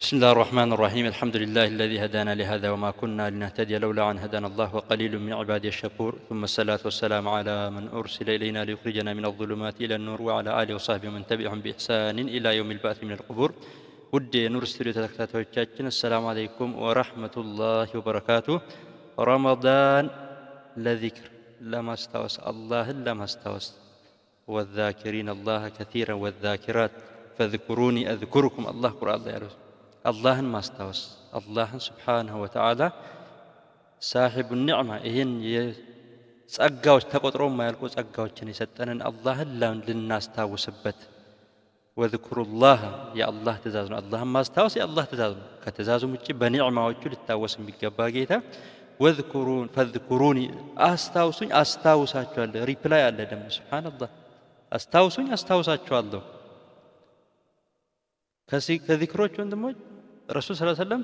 بسم الله الرحمن الرحيم. الحمد لله الذي هدانا لهذا وما كنا لنهتدي لولا أن هدانا الله وقليل من عبادي الشكور. ثم الصلاة والسلام على من أرسل إلينا ليخرجنا من الظلمات إلى النور وعلى آله وصحبه ومن تبعهم بإحسان إلى يوم البعث من القبور። ውድ የኑር ስቱዲዮ ተከታታዮቻችን፣ السلام عليكم ورحمة الله وبركاته። ረመዳን ለዚክር፣ ለማስታወስ፣ አላህን ለማስታወስ፣ والذاكرين الله كثيرا والذاكرات فاذكروني أذكركم አላህ ቁርአን ላይ ያለው አላህን ማስታወስ፣ አላህን سبحانه وتعالى صاحب النعمة፣ ይህን ጸጋዎች ተቆጥሮ የማያልቁ ጸጋዎችን የሰጠንን አላህን ልናስታውስበት። واذكروا الله የአላህ ትእዛዝ ነው። አላህን ማስታወስ የአላህ ትእዛዝ ነው። ከትእዛዙም ውጭ በኒዕማዎቹ ሊታወስ የሚገባ ጌታ واذكرون فاذكروني አስታውሱኝ አስታውሳችኋለሁ። Reply አለ ደግሞ፣ سبحان الله፣ አስታውሱኝ አስታውሳችኋለሁ። ከዚክሮች ወንድሞች ረሱል صلى الله عليه وسلم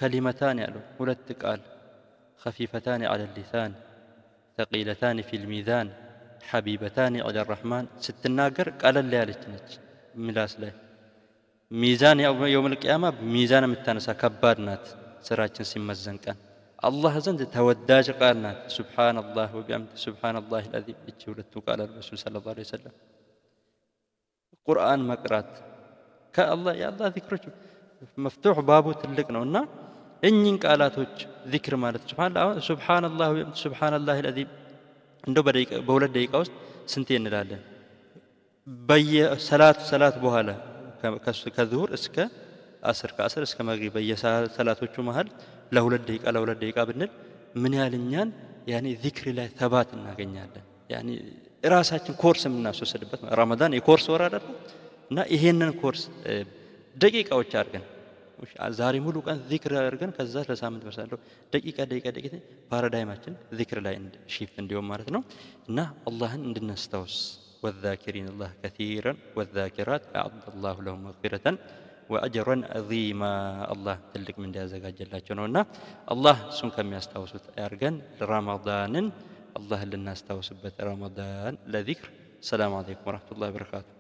كلمتان ያሉ ሁለት ቃል خفيفتان على اللسان ثقيلتان في الميزان حبيبتان إلى الرحمن። ስትናገር ቀለል ያለች ነች ምላስ ላይ፣ ሚዛን يوم القيامة ሚዛን የምታነሳ ከባድ ናት። ስራችን ሲመዘን ቀን አላህ ዘንድ ተወዳጅ ቃል ናት። سبحان الله وبحمده سبحان الله العظيم። እቺ ሁለቱ ቃል አሉ ረሱል صلى الله عليه وسلم። ቁርአን መቅራት፣ ከአላህ የአላህ ዚክሮች مفتوح ባቡ ትልቅ ነው እና እኚህን ቃላቶች ዚክር ማለት سبحان الله سبحان الله العظيم እንደው በ2 ደቂቃ ውስጥ ስንቴ እንላለን? በየሰላት ሰላት በኋላ ከዙሁር እስከ አስር፣ ከአስር እስከ መግሪብ በየሰላቶቹ መሀል ለ2 ደቂቃ ለ2 ደቂቃ ብንል ምን ያህል እኛን يعني ዚክር ላይ ثبات እናገኛለን። يعني ራሳችን ኮርስ የምናስወስድበት፣ ረመዳን የኮርስ ወር አይደለም እና ይሄንን ኮርስ ደቂቃዎች አድርገን ዛሬ ሙሉ ቀን ዚክር አድርገን ከዛ ለሳምንት መሳለሁ ደቂቃ ደቂቃ ደቂቃ paradigm ኣችን ዚክር ላይ shift እንዲሆን ማለት ነው እና አላህን እንድናስታውስ والذاكرين الله كثيرا والذاكرات أعد الله لهم مغفرة وأجرا عظيما። አላህ ትልቅ ምንዳ ያዘጋጀላቸው ነው እና አላህ እሱን ከሚያስታውሱት ያርገን። ረመዳንን አላህን ልናስታውስበት፣ ረመዳን ለዚክር። السلام عليكم ورحمة الله وبركاته።